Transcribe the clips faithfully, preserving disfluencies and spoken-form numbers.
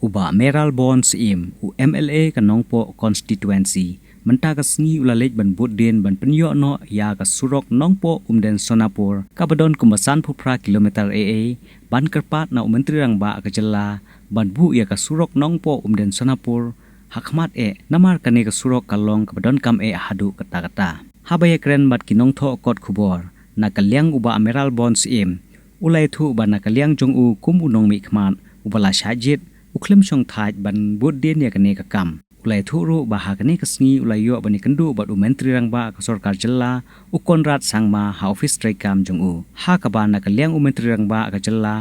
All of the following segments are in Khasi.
U Bah Mayralborn Syiem, u M L A ka Nongpoh Constituency, mynta ka sngi u la leit ban bud dien ban pynïoh noh ïa ka surok Nongpoh Umden Sonapur, kaba don kumba sanphew phra kilometer eh, ban kyrpad na u Myntri Rangbah ka jylla ban buh ïa ka surok Nongpoh Umden Sonapur ha khmat eh, namar kane ka surok ka long kaba donkam eh haduh katta katta. Haba ïakren bad ki nongthoh kot khubor, na ka liang u Bah Mayralborn Syiem, u la ïathuh ba na ka liang jong u kum u nongmihkhmat uba la shah jied, u khlem shong thait ban bud dien ïa kane ka kam. U la ïathuh ruh ba ha kane ka sngi u la ïoh ban ïakynduh bad u Myntri Rangbah ka sorkar jylla, u Conrad Sangma, ha office treikam jong u, ha kaba na ka liang u Myntri Rangbah ka jylla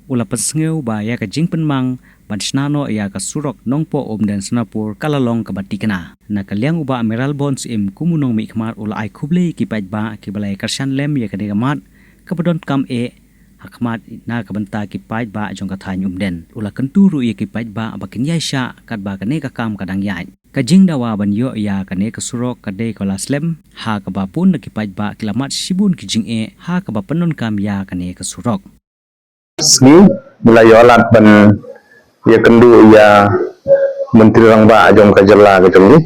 u la pynsngew ba ïa ka jingpynmang ban shna noh ïa ka surok Nongpoh Umden Sonapur ka la long kaba thikna. Na ka liang u Bah Mayralborn Syiem kum u nongmihkhmat u la ai khublei ïa ki paidbah kiba la ïakyrshan lem ïa kane ka mat kaba donkam eh ha khmat na ka bynta ki paidbah jong ka thaiñ Umden. U la kyntu ruh ïa ki paidbah ba kin ïaishah katba kane ka kam ka dang ïaid. Ka jingdawa ban ïoh ïa kane ka surok ka dei kaba la slem, ha kaba bun na ki paidbah ki la mad shibun ki jingeh ha kaba pyndonkam ïa kane ka surok. Sngi, ngi la ïoh lad ban ïakynduh ïa Myntri Rangbah jong ka jylla ka jong ngi,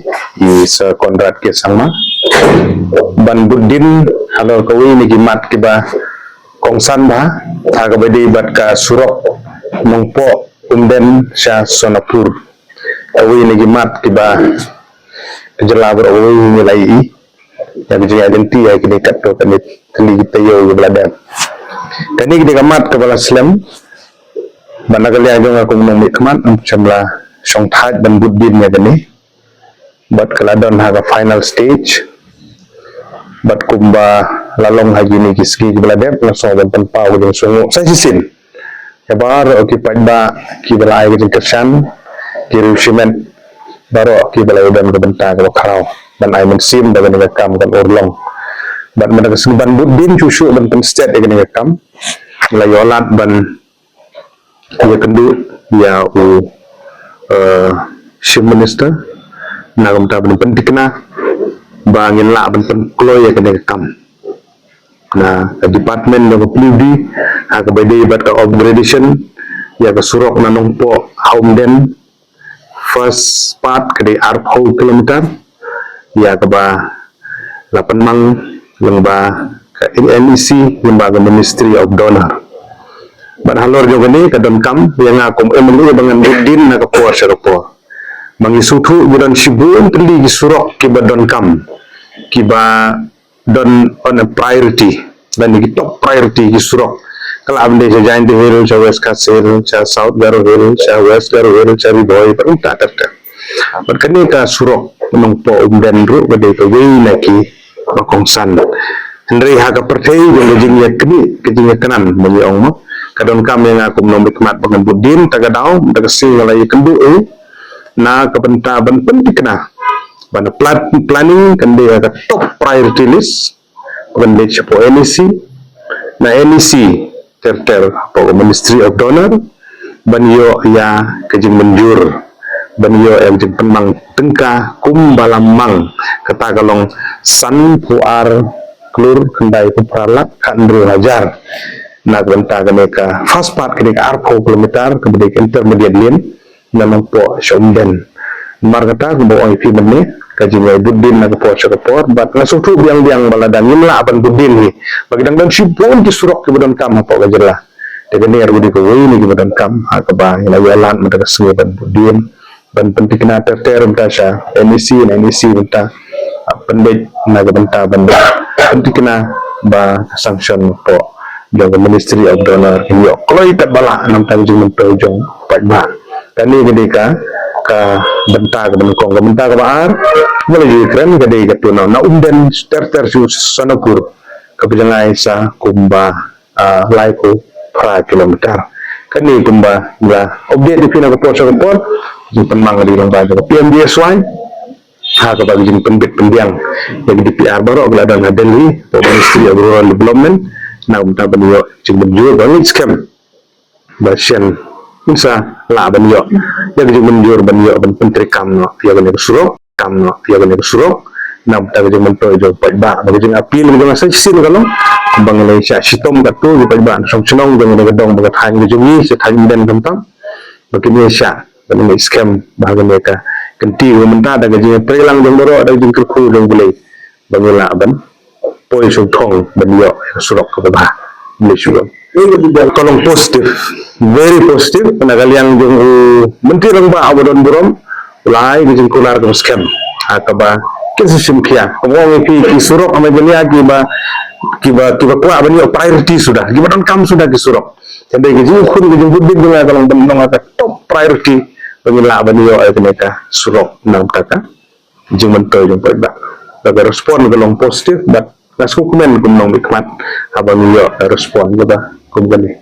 i Sir Conrad K Sangma, ban bud dien halor kawei na ki mat kiba kongsan bha, ha kaba dei bad ka surok Nongpoh Umden sha Sonapur. Kawei na ki mat kiba ka jylla baroh kawei ngi la ïohi ïa ka jingïaid lynti ïa kine katto katne tylli ki taïew kiba la dep. Kane ka dei ka mat kaba la slem, bad na ka liang jong nga kum u nongmihkhmat, ngam shym la shong thait ban bud dien ïa kane. Bad ka la don ha ka final stage. Bad kumba la long ha kine ki sngi kiba la dep, nga sngew ban pynpaw ka jingsngewnguh sa shisien ïa baroh ki paidbah kiba la ai ka jingkyrshan, ki riew shimet baroh kiba la ïadon ka bynta kaba khraw ban ai mynsiem ba kane ka kam kan urlong. Bad mynta ka sngi ban bud dien shuh shuh ban pynstet ïa kane ka kam, la ïoh lad ban ïakynduh ïa u, eh, Chief Minister na ka bynta ban pynthikna ba ngin lah ban pynkloi ïa kane ka kam na ka department jong ka P W D ha kaba ïadei bad ka upgradation ïa ka surok na Nongpoh ha Umden. First part ka dei arphew kilometer ïa kaba la pynmang lyngba ka N E C lyngba ka Ministry of DoNER. Bad halor jong kane ka donkam ïa nga kum M L A ba ngan bud dien na ka por sha ka por. Ba ngi sngewthuh ba don shibun tylli ki surok kiba donkam, kiba don on a priority, lane ki top priority ki surok. Ka lah ban dei sha Jaintia Hills, sha West Khasi Hills, sha South Garo Hills, sha West Garo Hills, sha Ri Bhoi, bad kumta ter ter. Bad kane ka surok Nongpoh Umden ruh ka dei kawei na kiba kongsan. Hynrei ha ka pyrthei jong ka jingïaknieh, ka jingïakynad ba ngi ong mo, ka donkam ïa nga kum u nongmihkhmat ba ngan bud dien, ta ka daw, ta ka sngi nga la ïakynduh eh na ka bynta ban pynthikna ba na plat-, planning kan dei ha ka top priority list. Ban leit shapoh N E C, na N E C ter ter hapoh ka Ministry of DoNER, ban ïoh ïa ka jingmynjur, ban ïoh ïa ka jingpynmang tyngka kumba la mang, kata ka long sanphew ar klur khyndai phew phra lak khathynriew hajar. Na ka bynta kane ka first part, kane ka arphew kilometer kaba dei ka intermediate lane na Nongpoh sha Umden. Namar kata kumba ong ïa phi mynne, ka jingïabud dien na ka por sha ka por, bad nga sngewthuh biang biang ba lada ngim lah ban bud dien hi, ba ki dang don shibun ki surok kiba donkam hapoh ka jylla. Te kane ruh ka dei kawei na kiba donkam ha kaba ngi la ïoh lad mynta ka sngi ban bud dien, ban pynthikna ter ter mynta sha N E C, na N E C mynta, ah, pynbeit na ka bynta ban pynthikna ba ka sanction hapoh jong ka Ministry of DoNER kan ïoh kloi katba lah na ka bynta ka jingmyntoi jong paidbah. Kane ka dei ka, ka bynta kaba nyngkong. Ka bynta kaba ar ba la ju kren ka dei katu na, na Umden ter ter sha Sonapur, kaba jngai sa kumba, ah, laiphew phra kilometer. Kane kumba la update ïa phi na ka por sha ka por, jingpynmang ka dei lyngba jong ka P M G S Y. Ha kaba ka jingpynbit pynbiang ïa ka D P R baroh ka la don ha Delhi, ka Ministry of Rural Development, na ka bynta ban ïoh jingmynjur ba ngin skhem ba shen ngin sa lah ban ïoh ïa ka jingmynjur ban ïoh ban pyntreikam noh ïa kane ka surok, kam noh ïa kane ka surok, na ka bynta ka jingmyntoi jong paidbah. Bad ka jingappeal ka jong nga sa shisien ka long ba ngin ïa shah shitom katto ki paidbah na shong shnong jong kane ka dong bad ka thaiñ ka jong ngi, sha thaiñ Umden khamtam, ba kin ïa shah ban ïa skhem ba ha kane ka kynti mynta da ka jingtrei lang jong baroh, da ka jingkyrkhu jong U Blei ba ngi lah ban poi shongthong ban ïoh ïa ka surok kaba bha. Ka long positive, very positive na ka liang jong u Myntri Rangbah uba don burom. U la ai ka jingkular kaba skhem ha kaba kin sa shim khia. Kaba ong ïa phi, ki surok ha Meghalaya kiba, kiba, kiba kwah ban ïoh priority suda, kiba donkam suda ki surok. Hynrei ka jingkhun, ka jingbud bit jong nga ka long ban long ha ka top priority ba ngin lah ban ïoh ïa kane ka surok na ka bynta ka jingmyntoi jong paidbah. Ka respond ka long positive, bad nga sngewkmen kum u nongmihkhmat haba ngi ïoh ka respond kaba kum kane.